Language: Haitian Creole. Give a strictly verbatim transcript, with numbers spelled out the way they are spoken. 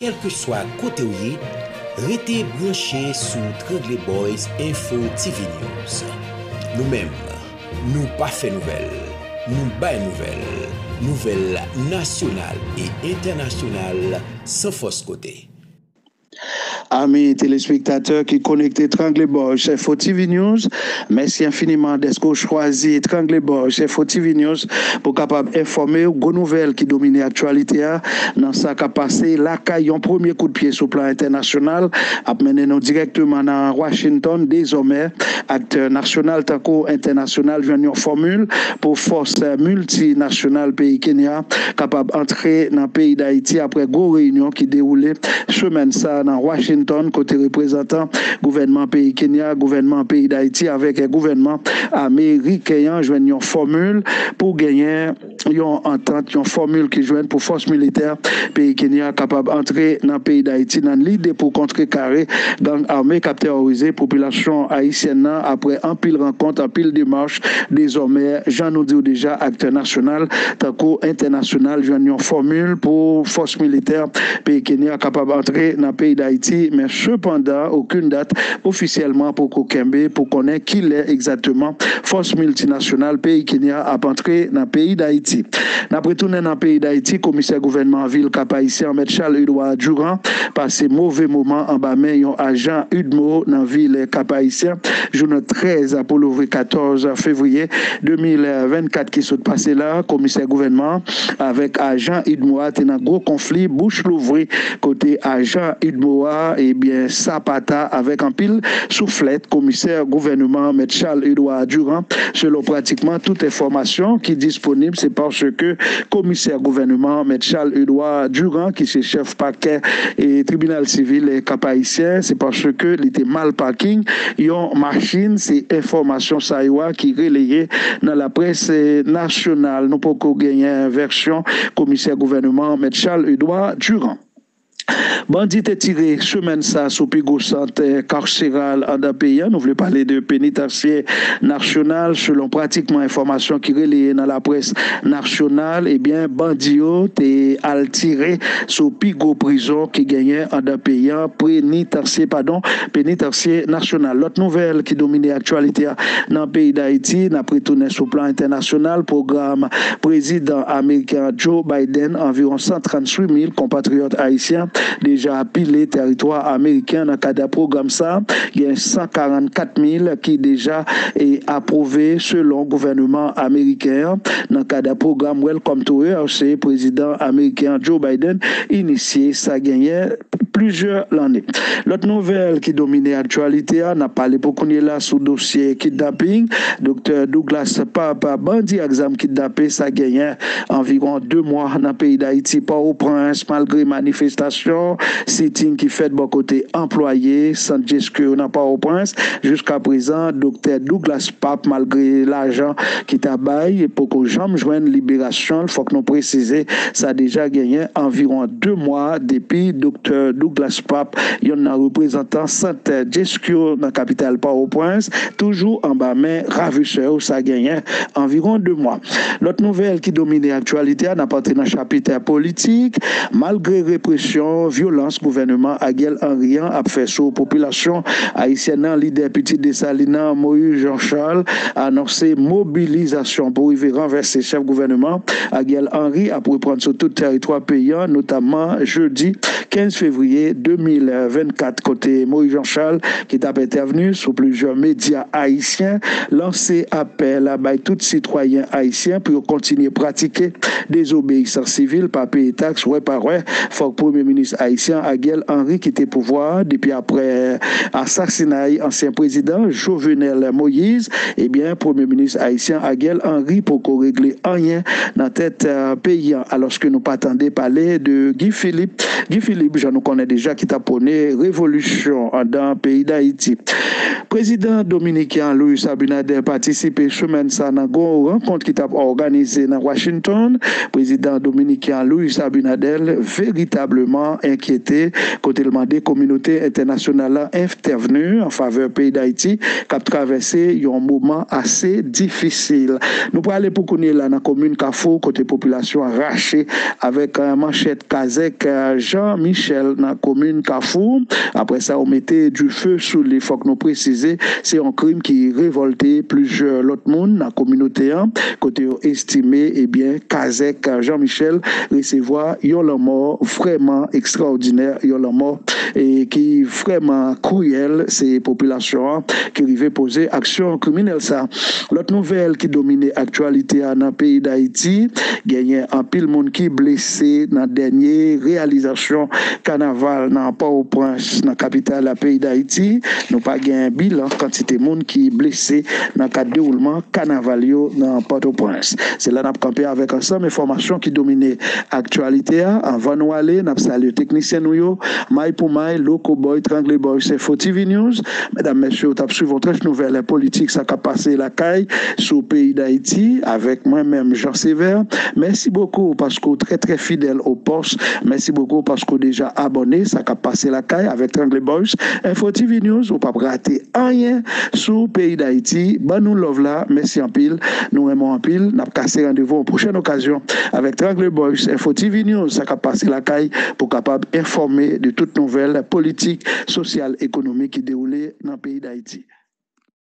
Kèlkeswa kote w ye, rete branche sou Trangle Boys Info T V News. Nou menm, nou pa fè nouvèl, nou bay nouvèl. Nouvèl nasyonal e entènasyonal san fòs kote. Ami telespektatè ki konekte Trangle Boys Info T V News, mèsi enfiniman dèske w chwazi Trangle Boys Info T V News pou kapab enfòme w gwo nouvèl ki domine aktyalite a nan sa k ap pase lakay. Yon premye kout pye sou plan entènasyonal ap mennen nou dirèkteman nan Washington. Dezòmè, aktè nasyonal tankou entènasyonal jwenn yon fòmil pou fòs miltinasyonal peyi Kenya kapab antre nan peyi Dayiti apre gwo reyinyon ki dewoule semèn sa a nan Washington, kote reprezantan gouvènman peyi Kenya, gouvènman peyi Dayiti avèk gouvènman ameriken an jwenn yon fòmil pou genyen yon antant, yon fòmil ki jwenn pou fòs militè peyi Kenya kapab antre nan peyi Dayiti nan lide pou kontrekare gang ame k ap tèworize popilasyon ayisyèn nan apre anpil rankont, anpil demach. Dezòmè, jan nou di w deja, aktè nasyonal tankou entènasyonal jwenn yon fòmil pou fòs militè peyi Kenya kapab antre nan peyi Dayiti, men sepandan, okenn dat ofisyèlman poko kenbe pou konnen kilè egzakteman fòs miltinasyonal peyi Kenya ap antre nan peyi Dayiti. N ap retounen nan peyi Dayiti, komisè gouvènman vil Kap Ayisyen, Mèt Charles Edouard Durand, pase move moman anba men yon ajan UDMO nan vil Kap Ayisyen, jounen trèz pou louvri katòz fevriye de mil vennkat ki sot pase la. Komisè gouvènman avèk ajan UDMO a te nan gwo konfli bouch louvri, kote ajan UDMO a, ebyen, sapata avèk anpil souflèt komisè gouvènman Mèt Charles Edouard Durand. Selon pratikman tout enfòmasyon ki disponib, se paske komisè gouvènman Mèt Charles Edouard Durand, ki se chèf pakè e tribinal sivil Kap Ayisyen, se paske li te mal paking yon machin. Se enfòmasyon sa yo a ki releye nan laprès nasyonal. Nou poko genyen vèsyon komisè gouvènman Mèt Charles Edouard Durand. Bandi te tire semèn sa sou pi gwo sant kaseral anndan peyi a. Nou vle pale de Penitansye Nasyonal. Selon pratikman enfòmasyon ki releye nan laprès nasyonal, ebyen, bandi yo te al tire sou pi gwo prizon ki genyen anndan peyi a, Penitansye, padon, Penitansye Nasyonal. Lòt nouvèl ki domine aktyalite a nan peyi Dayiti, n ap retounen sou plan entènasyonal. Pwogram prezidan ameriken an Joe Biden, anviwon san tranntuit mil konpatriyòt ayisyen deja pile tèritwa ameriken. Nan kad pwogram sa, gen san karannkat mil ki deja e apwouve selon gouvènman ameriken an. Nan kad pwogram Welcome to Earth, se prezidan ameriken an Joe Biden inisye sa genyen plizyè lannen. Lòt nouvèl ki domine aktyalite a, n ap pale pou kounye la sou dosye kidnaping Doktè Douglas Pape, bandi ak zam kidnape. Sa genyen anviwon de mwa nan peyi Dayiti. Pòtoprens, malgre manifestasyon, sitting ki fèt bò kote anplwaye sant Jesco yo nan Pòtoprens, jiskaprezan, Doktè Douglas Pape, malgre lajan ki ta bay, poko janm jwenn liberasyon l. Fòk nou presize, sa deja genyen anviwon de mwa depi Doktè Douglas Pape, yonn nan reprezantan sant Jesco nan kapital Pòtoprens, toujou anba men ravisè yo. Sa genyen anviwon de mwa. Lòt nouvèl ki domine aktyalite a, n ap antre nan chapit politik. Malgre represyon, vyolans gouvènman Ariel Henry an ap fè sou popilasyon ayisyèn nan, lidè Pitit Desalin nan, Moïse Jean Charles, anonse mobilizasyon pou rive ranvèse chèf gouvènman Ariel Henry ap reprann sou tout tèritwa peyi a, notamman jedi kenz fevriye de mil vennkat, kote Moïse Jean Charles, ki t ap entèvni sou plizyè medya ayisyen, lanse apèl bay tout sitwayen ayisyen pou yo kontinye pratike dezobeyisans sivil, pa peye taks wè pa wè. Fòk Premye Minis ayisyen Ariel Henry kite pouvwa a depi apre asasinay ansyen prezidan Jovenel Moïse. Ebyen, Premye Minis ayisyen Ariel Henry poko regle anyen nan tèt, eh, peyi a, alòske nou pa tande pale de Guy Philippe. Guy Philippe, jan nou konnen, deja ki t ap pwone revolisyon anndan peyi Dayiti. Prezidan dominiken an Luis Abinader patisipe semèn sa nan gwo rankont ki t ap òganize nan Washington. Prezidan dominiken an Luis Abinader veritableman enkyete kote l mande kominote entènasyonal la entèvni an favè peyi Dayiti k ap travèse yon moman ase difisil. Nou prale pou kounye la nan komin Kafou kote popilasyon an rache avèk manchèt kazèk Jean Michel nan komin Kafou. Apre sa, yo mete dife sou li. Fòk nou presize, se yon krim ki revòlte plizyè lòt moun nan kominote an, kote yo estime, ebyen, kazèk Jean Michel resevwa yon lanmò vrèman ekstraòdinè, yon lanmò e ki vrèman kriyèl. Se popilasyon an ki rive poze aksyon kriminèl sa. Lòt nouvèl ki domine aktyalite a nan peyi Dayiti, genyen anpil moun ki blese nan dènye reyalizasyon kanaval nan Pòtoprens, nan kapital la peyi Dayiti. Nou pa gen bilan kantite moun ki blese nan kad dewoulman kanaval yo nan Pòtoprens. Se la n ap kanpe avèk ansanm enfòmasyon ki domine aktyalite a. Anvan nou ale, n ap salye teknisyen nou yo, may pou may, Loco Boy, Trangle Boy, Info T V News. Medam, mesye, w t ap swiv yon tranch nouvèl politik sa k ap pase lakay sou peyi Dayiti avèk mwen menm, Jean Sévère. Mèsi bokou paske w trè, trè fidèl o pòs. Mèsi bokou paske w deja abòne sa k ap pase lakay avèk Trangle Boys, Info T V News. Ou p ap rate anyen sou peyi Dayiti. Ban nou love la. Mèsi anpil. Nou renmen w anpil. N ap kase randevou yon pwochèn okazyon avèk Trangle Boys, Info T V News, sa k ap pase lakay pou kapab enfòme de tout nouvèl politik, sosyal, ekonomik ki dewoule nan peyi Dayiti.